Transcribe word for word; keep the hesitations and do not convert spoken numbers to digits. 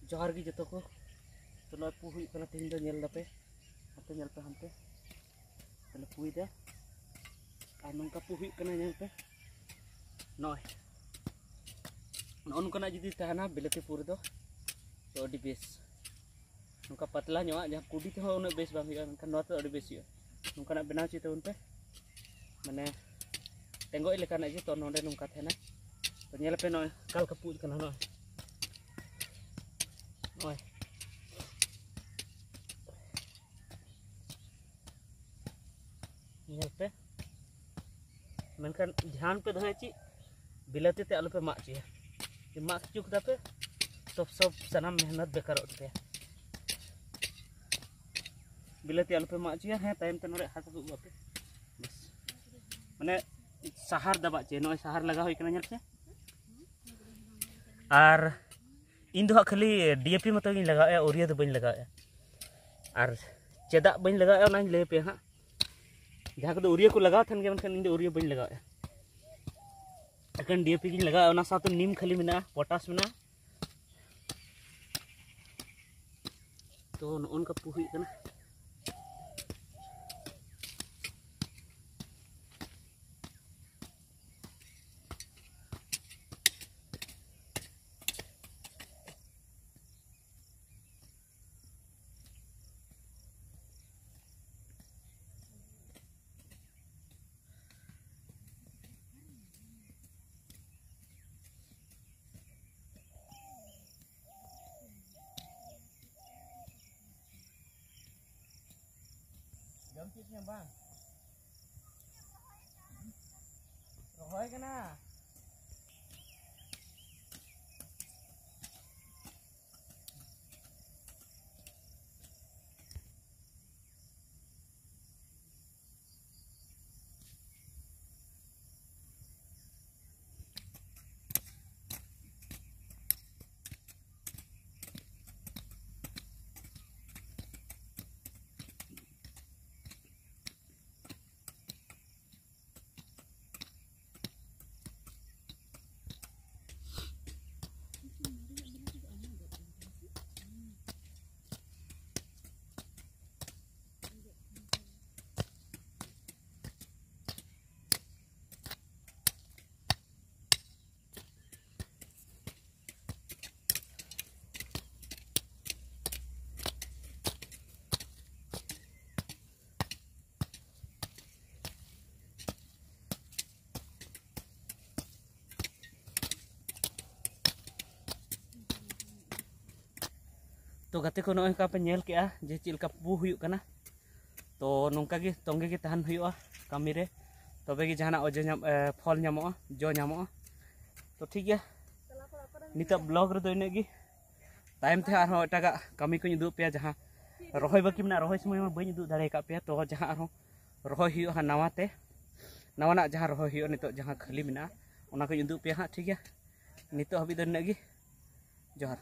ᱡᱚᱦᱟᱨ ᱜᱮ ᱡᱚᱛᱚ ᱠᱚ᱾ ᱛᱚ, ᱱᱚᱜᱼᱚᱭ ᱯᱩ ᱦᱩᱭᱩᱜ ᱠᱟᱱᱟ ᱛᱮᱦᱮᱧ ᱫᱚ, ᱧᱮᱞ ᱫᱟᱯᱮ, ᱦᱟᱱᱛᱮ ᱧᱮᱞ ᱯᱮ, ᱦᱟᱱᱛᱮ ᱛᱟᱦᱞᱮ ᱯᱩᱭ ᱫᱟ᱾ ᱟᱨ ᱱᱚᱝᱠᱟ ᱯᱩ ᱦᱩᱭᱩᱜ ᱠᱟᱱᱟ, ᱧᱮᱞ ᱯᱮ, ᱱᱚᱜᱼᱚᱭ ᱱᱚᱜᱼᱚ ᱱᱚᱝᱠᱟᱱᱟᱜ ᱡᱩᱫᱤ ᱛᱟᱦᱮᱱᱟ ᱵᱤᱞᱟᱹᱛᱤ ᱯᱩ ᱨᱮᱫᱚ, ᱛᱚ ᱟᱹᱰᱤ ᱵᱮᱥ᱾ ᱱᱚᱝᱠᱟ ᱯᱟᱛᱞᱟ ᱧᱚᱜᱼᱟᱜ, ᱡᱟᱦᱟᱸ ᱠᱩᱰᱤ ᱛᱮᱦᱚᱸ ᱩᱱᱟᱹᱜ ᱵᱮᱥ ᱵᱟᱝ ᱦᱩᱭᱩᱜᱼᱟ, ᱢᱮᱱᱠᱷᱟᱱ ᱱᱚᱣᱟ ᱛᱮᱫᱚ ᱟᱹᱰᱤ ᱵᱮᱥ ᱦᱩᱭᱩᱜᱼᱟ᱾ ᱱᱚᱝᱠᱟᱱᱟᱜ ᱵᱮᱱᱟᱣ ᱦᱚᱪᱚᱭ ᱛᱟᱵᱚᱱ ᱯᱮ, ᱢᱟᱱᱮ ᱴᱮᱸᱜᱚᱡ ᱞᱮᱠᱟᱱᱟᱜ ᱜᱮ᱾ ᱛᱚ ᱱᱚᱰᱮ ᱱᱚᱝᱠᱟ ᱛᱟᱦᱮᱱᱟ᱾ ᱛᱚ ᱧᱮᱞ ᱯᱮ, ᱱᱚᱜᱼᱚᱭ ᱚᱠᱟ ᱞᱮᱠᱟ ᱯᱩᱡ ᱠᱟᱱᱟ, ᱱᱚᱜᱼᱚᱭ, ᱱᱚᱜᱼᱚᱭ᱾ ᱧᱮᱞ ᱯᱮ, ᱢᱮᱱᱠᱷᱟᱱ ᱫᱷᱮᱭᱟᱱ ᱯᱮ ᱫᱚᱦᱚᱭᱟ, ᱪᱮᱫ ᱵᱤᱞᱟᱹᱛᱤ ᱛᱮ ᱟᱞᱚ ᱯᱮ ᱢᱟᱜ ᱦᱚᱪᱚᱭᱟ᱾ ᱡᱩᱫᱤ ᱢᱟᱜ ᱦᱚᱪᱚ ᱠᱮᱫᱟ ᱯᱮ, ᱛᱚ ᱥᱚᱵ ᱥᱟᱱᱟᱢ ᱢᱮᱦᱱᱚᱛ ᱵᱮᱠᱟᱨᱚᱜ ᱛᱟᱯᱮᱭᱟ᱾ ᱵᱤᱞᱟᱹᱛᱤ ᱟᱞᱚ ᱯᱮ ᱢᱟᱜ ᱦᱚᱪᱚᱭᱟ᱾ ᱦᱮᱸ, ᱛᱟᱭᱚᱢ ᱛᱮ ᱱᱚᱰᱮ ᱦᱟᱥᱟ ᱛᱩᱫ ᱠᱟᱜ ᱯᱮ᱾ ᱵᱮᱥ, ᱢᱟᱱᱮ ᱥᱟᱦᱟᱨ ᱫᱟᱵᱟᱜ ᱪᱮ, ᱱᱚᱜᱼᱚᱭ ᱥᱟᱦᱟᱨ ᱞᱟᱜᱟᱣ ᱦᱩᱭ ᱠᱟᱱᱟ, ᱧᱮᱞ ᱯᱮ᱾ ᱟᱨ ᱤᱧ ᱫᱚ ᱦᱟᱸᱜ ᱠᱷᱟᱹᱞᱤ ᱰᱤ ᱮ ᱯᱤ ᱢᱚᱛᱚ ᱜᱤᱧ ᱞᱟᱜᱟᱣᱮᱫᱼᱟ, ᱩᱨᱤᱭᱟᱹ ᱫᱚ ᱵᱟᱹᱧ ᱞᱟᱜᱟᱣᱮᱫᱼᱟ᱾ ᱟᱨ ᱪᱮᱫᱟᱜ ᱵᱟᱹᱧ ᱞᱟᱜᱟᱣᱮᱫᱼᱟ, ᱚᱱᱟᱧ ᱞᱟᱹᱭ ᱟᱯᱮᱭᱟ ᱦᱟᱸᱜ᱾ ᱡᱟᱦᱟᱸ ᱠᱚᱫᱚ ᱩᱨᱤᱭᱟᱹ ᱠᱚ ᱞᱟᱜᱟᱣ ᱛᱟᱦᱮᱱ ᱜᱮᱭᱟ, ᱢᱮᱱᱠᱷᱟᱱ ᱤᱧ ᱫᱚ ᱩᱨᱤᱭᱟᱹ ᱵᱟᱹᱧ ᱞᱟᱜᱟᱣᱮᱫᱼᱟ, ᱮᱠᱮᱱ ᱰᱤ ᱮ ᱯᱤ ᱜᱤᱧ ᱞᱟᱜᱟᱣᱟ᱾ ᱚᱱᱟ ᱥᱟᱶᱛᱮ ᱱᱤᱢ ᱠᱷᱟᱹᱞᱤ ᱢᱮᱱᱟᱜᱼᱟ, ᱯᱚᱴᱟᱥ ᱢᱮᱱᱟᱜᱼᱟ᱾ ᱛᱚ ᱱᱚᱜᱼᱚ ᱱᱚᱝᱠᱟ ᱯᱩ ᱦᱩᱭᱩᱜ ᱠᱟᱱᱟ᱾ ᱡᱚᱢ ᱪᱮᱫ ᱥᱮ ᱵᱟᱝ? ᱨᱚᱦᱚᱭ ᱠᱟᱱᱟ᱾ ᱛᱚ ᱜᱟᱛᱮ ᱠᱚ, ᱱᱚᱜᱼᱚᱭ ᱱᱚᱝᱠᱟ ᱯᱮ ᱧᱮᱞ ᱠᱮᱜᱼᱟ ᱡᱮ ᱪᱮᱫ ᱞᱮᱠᱟ ᱯᱩ ᱦᱩᱭᱩᱜ ᱠᱟᱱᱟ᱾ ᱛᱚ ᱱᱚᱝᱠᱟ ᱜᱮ ᱛᱚᱸᱜᱮ ᱜᱮ ᱛᱟᱦᱮᱱ ᱦᱩᱭᱩᱜᱼᱟ ᱠᱟᱹᱢᱤ ᱨᱮ, ᱛᱚᱵᱮ ᱜᱮ ᱡᱟᱦᱟᱱᱟᱜ ᱚᱡᱚ ᱧᱟᱢ, ᱮ, ᱯᱷᱚᱞ ᱧᱟᱢᱚᱜᱼᱟ, ᱡᱚ ᱧᱟᱢᱚᱜᱼᱟ᱾ ᱛᱚ ᱴᱷᱤᱠ ᱜᱮᱭᱟ, ᱱᱤᱛᱚᱜ ᱵᱞᱚᱜ ᱨᱮᱫᱚ ᱤᱱᱟᱹᱜ ᱜᱮ᱾ ᱛᱟᱭᱚᱢ ᱛᱮ ᱟᱨᱦᱚᱸ ᱮᱴᱟᱜᱟᱜ ᱠᱟᱹᱢᱤ ᱠᱚᱧ ᱩᱫᱩᱜ ᱯᱮᱭᱟ, ᱡᱟᱦᱟᱸ ᱨᱚᱦᱚᱭ ᱵᱟᱹᱠᱤ ᱢᱮᱱᱟᱜᱼᱟ, ᱨᱚᱦᱚᱭ ᱥᱚᱢᱚᱭ ᱢᱟ ᱵᱟᱹᱧ ᱩᱫᱩᱜ ᱫᱟᱲᱮ ᱟᱠᱟᱫ ᱯᱮᱭᱟ᱾ ᱛᱚ ᱡᱟᱦᱟᱸ ᱟᱨᱦᱚᱸ ᱨᱚᱦᱚᱭ ᱦᱩᱭᱩᱜᱼᱟ ᱦᱟᱸᱜ ᱱᱟᱣᱟ ᱛᱮ, ᱱᱟᱣᱟᱱᱟᱜ ᱡᱟᱦᱟᱸ ᱨᱚᱦᱚᱭ ᱦᱩᱭᱩᱜᱼᱟ ᱱᱤᱛᱚᱜ ᱡᱟᱦᱟᱸ ᱠᱷᱟᱹᱞᱤ ᱢᱮᱱᱟᱜᱼᱟ, ᱚᱱᱟ ᱠᱚᱧ ᱩᱫᱩᱜ ᱯᱮᱭᱟ ᱦᱟᱸᱜ, ᱴᱷᱤᱠ ᱜᱮᱭᱟ? ᱱᱤᱛᱚᱜ ᱦᱟᱹᱵᱤᱡ ᱫᱚ ᱱᱤᱱᱟᱹᱜ ᱜᱮ᱾ ᱡᱚᱦᱟᱨ᱾